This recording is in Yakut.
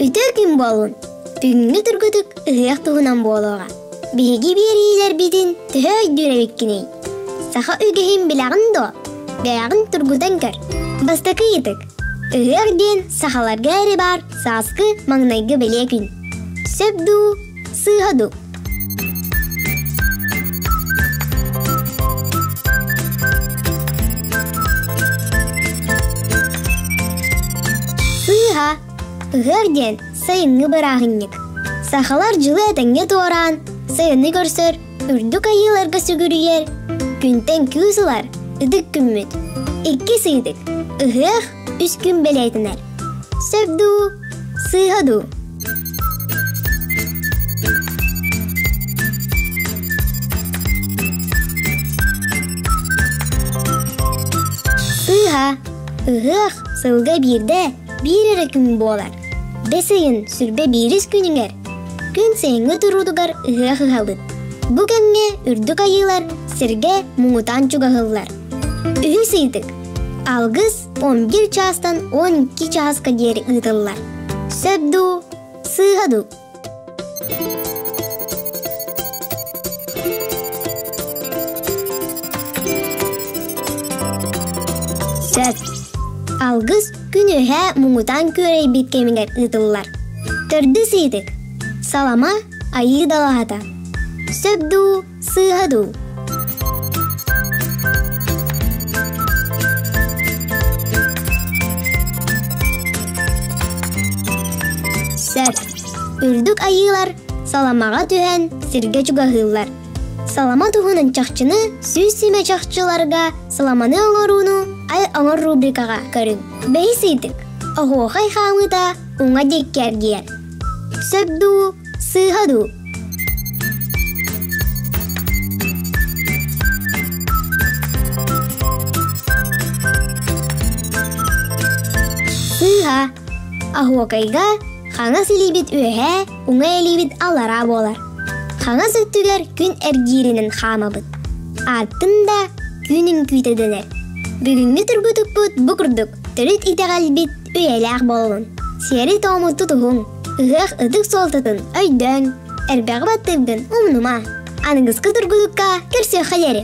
Үтүө күн буоллун! Бүгүҥҥү тургутук ыһыах туһунан буолуоҕа. Биһиги биэриилэрбитин төһө өйдүүр эбиккиний? Саха үгэһин билэҕин дуо? Бэйэҕин тургутан көр. Бастакы ыйытык. Ыһыах диэн сахаларга эрэ баар сааскы маҥнайгы бэлиэ күн. Сөп дуу, сыыһа дуу? Сыыһа! Ыһыах диэн сайыҥҥы бырааһынньык. Сахалар дьылы этэҥҥэ туораан, сайыны көрсөр, үрдүк айыыларга сүгүрүйэр, күнтэн күүс ылар ытык күммүт. Иккис ыйытык. Ыһыах үс күн бэлиэтэнэр. Сөп дуу, сыыһа дуу? Сыыһа. Ыһыах сылга биирдэ биир эрэ күн буолар. Бэс ыйын сүрбэ биирис күнүгэр күн сайыҥҥы туруутугар ыһыах ыһабыт. Бу кэмҥэ үрдүк айыылар сиргэ муҥутаан чугаһыллар. Үһүс ыйытык. Алгыс 11 чаастан 12 чааска диэри ыытыллар. Сөп дуу, сыыһа дуу? Сөп. Алгыс күн үөһэ муҥутаан күөрэйбит кэмигэр ыытыллар. Төрдүс ыйытык. Салама айыы далаһата. Сөп дуу, сыыһа дуу? Сөп. Үрдүк айыылар саламаҕа түһэн сиргэ чугаһыыллар. Салама туһунан чахчыны 107 чахчыларга саламаны оҥорууну ай оҥор рубрикаҕа көрүҥ. Бэһис ыйытык. Оһуохай хаамыыта уҥа диэки эргийэр. Сөп дуу, сыыһа дуу? Сыыһа. Оһуокайга хаҥас илиибит үөһээ, уҥа илиибит аллараа буолар. Хаҥас өттүгэр күн эргииринэн хаамабыт. Ааттын да күн үҥкүүтэ дэнэр. Бүгүҥҥү тургутукпут бу курдук төрүт итэҕэлбит үйэлээх буоллун. Сиэри-туому тутуһуҥ, ыһыах ытык суолтатын өйдөөҥ, эрбэҕи баттыыргын умнума. Аныгыскы тургутукка көрсүөххэ диэри!